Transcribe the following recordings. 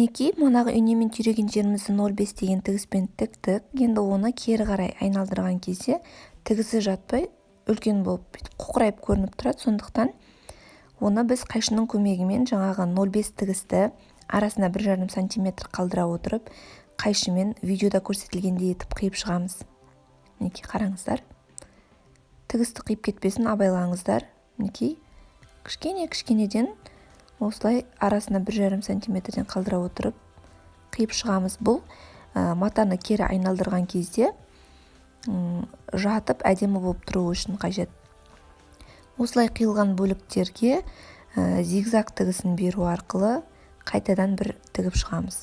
Мінекей, манағы инемен түйреген жерімізді 0,5 деген тігіспен тіктік. Енді оны кері қарай айналдырған кезде тігісі жатпай үлкен болып бүйтіп қоқырайып көрініп тұрады. Сондықтан оны біз қайшының көмегімен жаңағы 0,5 тігісті арасына 1,5 сантиметр қалдыра отырып, қайшымен видеода көрсетілгендей етіп қиып шығамыз. Мінекей, қараңыздар. Тігісті қиып кетпесін, абайлаңыздар. Мінекей, кішкене-кішкенеден осылай арасына 1,5 сантиметрден қалдыра отырып қиып шығамыз. Бұл матаны кері айналдырған кезде жатып әдемі болып тұруы үшін қажет. Осылай қиылған бөліктерге зигзаг тігісін беру арқылы қайтадан бір тігіп шығамыз.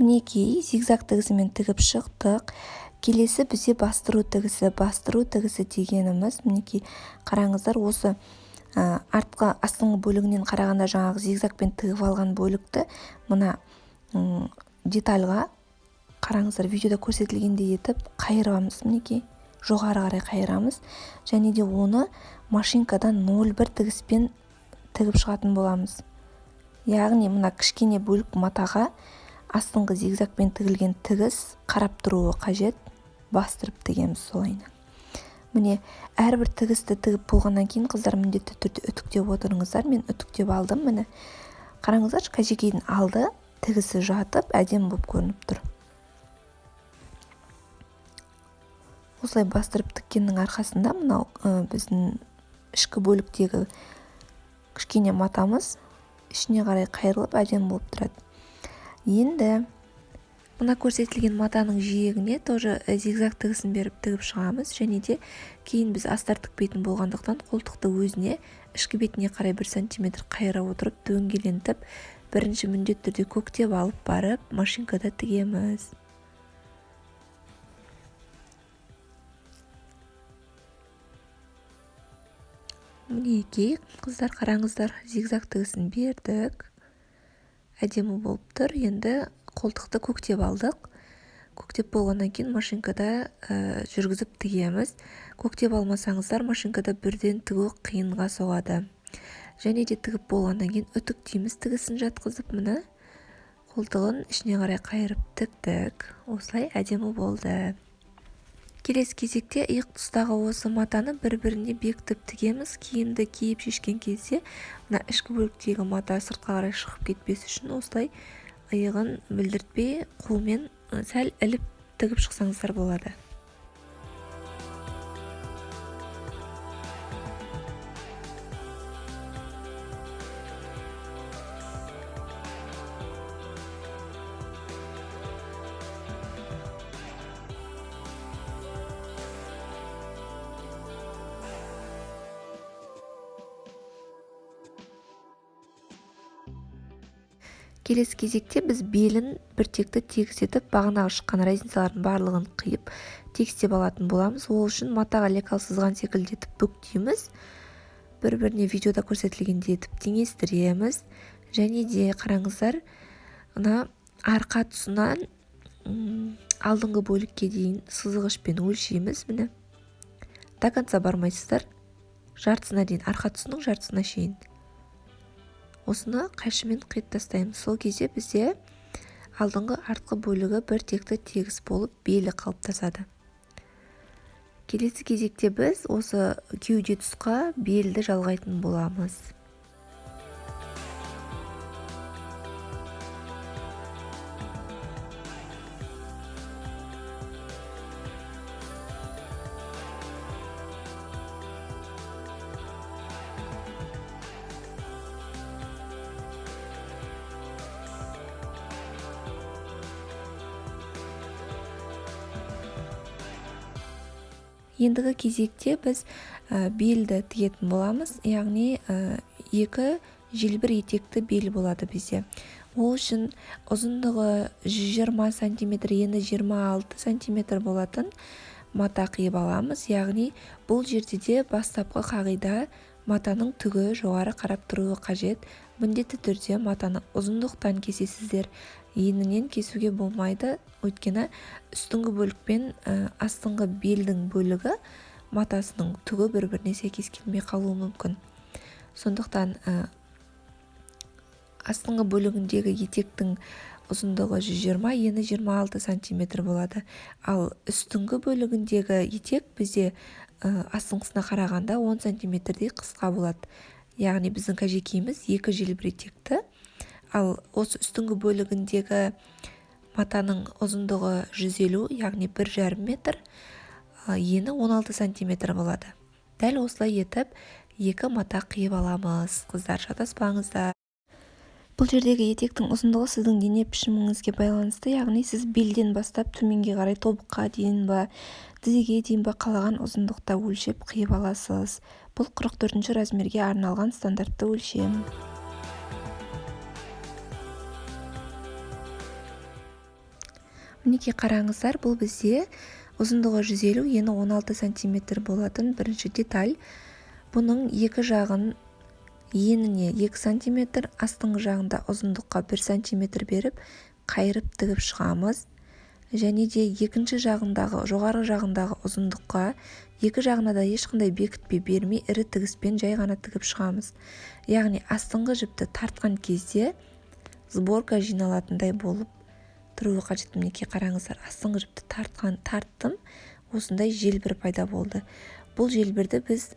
Мінекей, зигзаг тігісімен тігіп шықтық. Келесі бізде бастыру тігісі. Бастыру тігісі дегеніміз, мінекей, қараңыздар, осы артқы астыңғы бөлігінен қарағанда жаңағы зигзагпен тігіп алған бөлікті мына детальға, қараңыздар, видеода көрсетілгендей етіп қайырамыз, мінекей, жоғары қарай қайырамыз. Және де оны машинкадан 0,1 тігіспен тігіп шығатын боламыз. Яғни мына кішкене бөлік матаға астыңғы зигзагпен тігілген тігіс қарап тұруы қажет, бастырып тігеміз солайынан. Міне, әрбір тігісті тігіп болғаннан кейін, қыздар, міндетті түрде үтіктеп отырыңыздар. Мен үтіктеп алдым. Міне, қараңыздаршы, кәжекейдің алды тігісі жатып әдемі болып көрініп тұр. Осылай бастырып тіккеннің арқасында мынау біздің ішкі бөліктегі кішкене матамыз ішіне қарай қайырылып әдемі болып тұрады. Енді мына көрсетілген матаның жиегіне тоже зигзаг тігісін беріп тігіп шығамыз. Және де кейін біз астар тікпейтін болғандықтан қолтықты өзіне ішкі бетіне қарай 1 сантиметр қайыра отырып дөңгелентіп, бірінші міндетті түрде көктеп алып барып машинкада тігеміз. Мінекей, қыздар, қараңыздар, зигзаг тігісін бердік. Әдемі болып тұр. Енді қолтықты көктеп алдық. Көктеп болғаннан кейін машинкада жүргізіп тігеміз. Көктеп алмасаңыздар, машинкада бірден тігу қиынға соғады. Және де тігіп болғаннан кейін үтіктейміз, тігісін жатқызып, міне қолтығын ішіне қарай қайырып тіктік. Осылай әдемі болды. Келесі кезекте иық тұстағы осы матаны бір-біріне бекітіп тігеміз. Киімді киіп шешкен кезде мына ішкі бөліктегі мата сыртқа қарай шығып кетпес үшін осылай иығын білдіртпей қолмен сәл іліп тігіп шықсаңыздар болады. Келесі кезекте біз белін біртекті тегіс етіп, бағанағы шыққан разницалардың барлығын қиып, тегістеп алатын боламыз. Ол үшін матаға лекал сызған секілді етіп бүктейміз. Бір-біріне видеода көрсетілгендей етіп теңестіреміз. Және де қараңыздар, мына арқа тұсынан алдыңғы бөлікке дейін сызғышпен өлшейміз. Міне, до конца бармайсыздар, жартысына дейін, арқа тұсының жартысына шейін. Осыны қайшымен қиып тастаймыз. Сол кезде бізде алдыңғы артқы бөлігі бір текті тегіс болып белі қалыптасады. Келесі кезекте біз осы кеуде тұсқа белді жалғайтын боламыз. Ендігі кезекте біз белді тігетін боламыз, яғни екі желбір етекті бел болады бізде. Ол үшін ұзындығы 120 сантиметр, ені 26 сантиметр болатын мата қиып аламыз. Яғни бұл жерде де бастапқы қағида матаның түгі жоғары қарап тұруы қажет. Міндетті түрде матаны ұзындықтан кесесіздер, енінен кесуге болмайды, өйткені үстіңгі бөлік пен астыңғы белдің бөлігі матасының түгі бір-біріне сәйкес келмей қалуы мүмкін. Сондықтан астыңғы бөлігіндегі етектің ұзындығы 120, ені 26 сантиметр болады. Ал үстіңгі бөлігіндегі етек бізде астыңғысына қарағанда 10 сантиметрдей қысқа болады. Яғни біздің кәжекейіміз екі желбір етекті. Ал осы үстіңгі бөлігіндегі матаның ұзындығы 150, яғни 1,5 метр, ені 16 сантиметр болады. Дәл осылай етіп екі мата қиып аламыз. Қыздар, шатаспаңыздар. Бұл жердегі етектің ұзындығы сіздің дене пішіміңізге байланысты, яғни сіз белден бастап төменге қарай тобыққа дейін ба, тізеге дейін ба қалаған ұзындықта өлшеп қиып аласыз. Бұл 44 размерге арналған стандартты өлшем. Мінекей қараңыздар, бұл бізде ұзындығы 150, ені 16 сантиметр болатын бірінші деталь. Бұның екі жағын еніне 2 сантиметр, астыңғы жағында ұзындыққа 1 сантиметр беріп, қайырып тігіп шығамыз. Және де екінші жағындағы, жоғарғы жағындағы ұзындыққа екі жағына да ешқандай бекітпе бермей, ірі тігіспен жай ғана тігіп шығамыз. Яғни астыңғы жіпті тартқан кезде сборка жиналатындай болып тұруы қажет. Мінекей қараңыздар, астыңғы жіпті тарттым, осындай желбір пайда болды. Бұл желбірді біз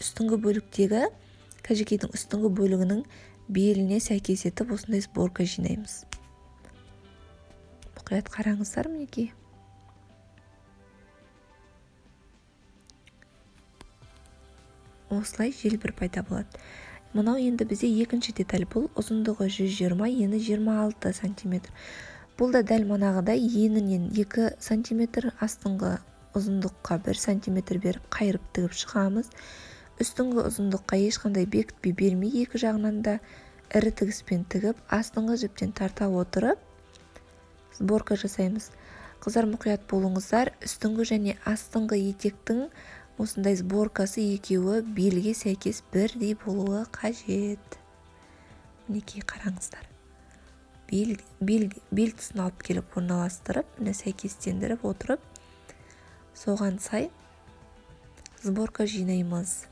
үстіңгі бөліктегі кәжекейдің үстіңгі бөлігінің беліне сәйкес етіп осындай сборка жинаймыз. Мұқият қараңыздар, мінекей. Осылай желбір пайда болады. Мынау енді бізде екінші деталь. Бұл ұзындығы 120, ені 26 сантиметр. Бұл да дәл манағыдай енінен 2 сантиметр, астыңғы ұзындыққа 1 сантиметр беріп қайырып тігіп шығамыз. Үстіңгі ұзындыққа ешқандай бекітпе бермей екі жағынан да ірі тігіспен тігіп, астыңғы жіптен тарта отырып сборка жасаймыз. Қыздар, мұқият болыңыздар, үстіңгі және астыңғы етектің осындай сборкасы екеуі белге сәйкес бірдей болуы қажет. Мінекей қараңыздар. Бел тұсын алып келіп орналастырып, міне сәйкестендіріп отырып, соған сай сборка жинаймыз.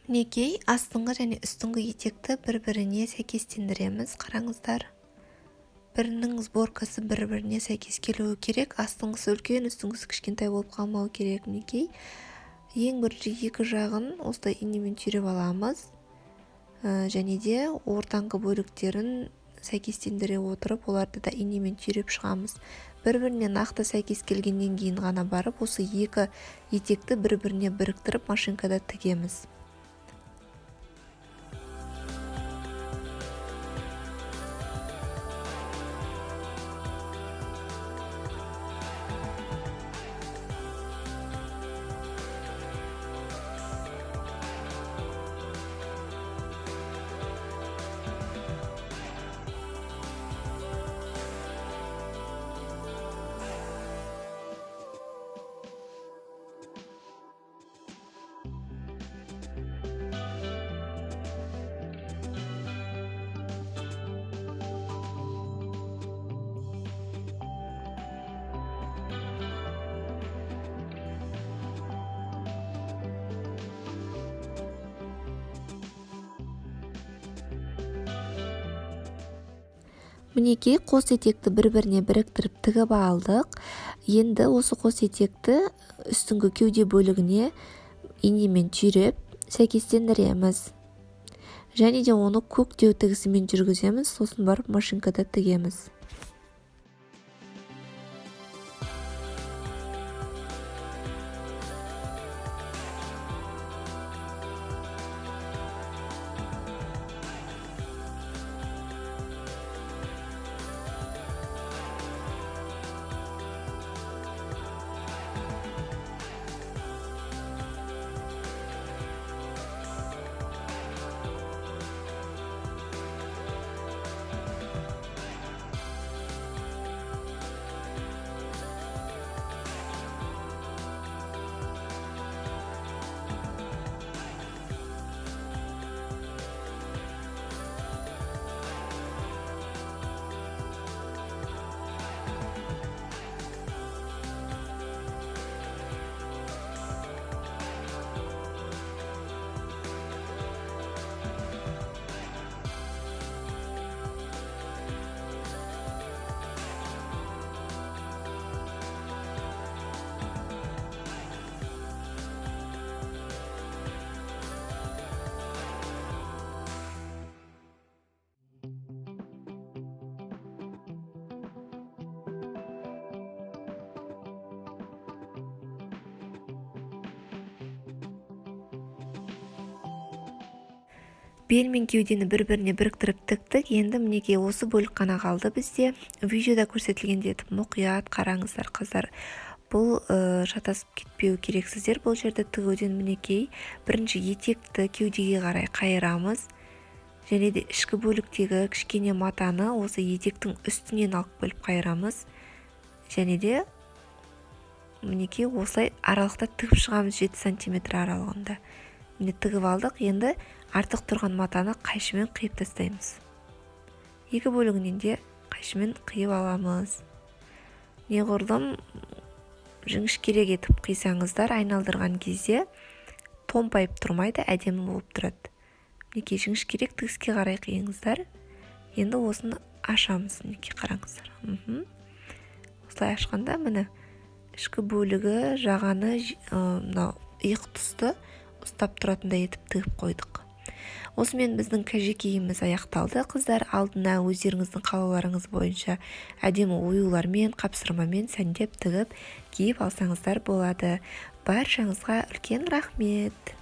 Мінекей астыңғы және үстіңгі етекті бір-біріне сәйкестендіреміз. Қараңыздар, бірінің сборкасы бір-біріне сәйкес келуі керек. Астыңғысы үлкен, үстіңгісі кішкентай болып қалмауы керек. Мінекей ең бірінші екі жағын осылай инемен түйреп аламыз. Және де ортаңғы бөліктерін сәйкестендіре отырып, оларды да инемен түйреп шығамыз. Бір-біріне нақты сәйкес келгеннен кейін ғана барып, осы екі етекті бір-біріне біріктіріп машинкада тігеміз. Мінекей қос етекті бір-біріне біріктіріп тігіп алдық. Енді осы қос етекті үстіңгі кеуде бөлігіне инемен түйреп сәйкестендіреміз. Және де оны көктеу тігісімен жүргіземіз, сосын барып машинкада тігеміз. Бел мен кеудені бір-біріне біріктіріп тіктік. Енді, мінекей, осы бөлік қана қалды бізде. Видеода көрсетілгендей етіп мұқият қараңыздар, қыздар. Бұл шатасып кетпеу керексіздер бұл жерде тігуден. Мінекей, бірінші етекті кеудеге қарай қайырамыз және де ішкі бөліктегі кішкене матаны осы етектің үстінен алып келіп қайырамыз. Және де, мінекей, осылай аралықта тігіп шығамыз, 7 сантиметр аралығында. Міне, тігіп алдық. Енді артық тұрған матаны қайшымен қиып тастаймыз. Екі бөлігінен де қайшымен қиып аламыз. Неғұрлым жіңішкерек етіп қисаңыздар, айналдырған кезде томпайып тұрмайды, әдемі болып тұрады. Мінекей, жіңішкерек тігіске қарай қиыңыздар. Енді осыны ашамыз. Мінекей, қараңыздар. Осылай ашқанда, міне, ішкі бөлігі жағаны, мынау иық тұсты ұстап тұратындай етіп тігіп қойдық. Осымен біздің кәжекейіміз аяқталды, қыздар. Алдына өздеріңіздің қалауларыңыз бойынша әдемі оюлармен, қапсырмамен сәндеп тігіп, киіп алсаңыздар болады. Баршаңызға үлкен рахмет.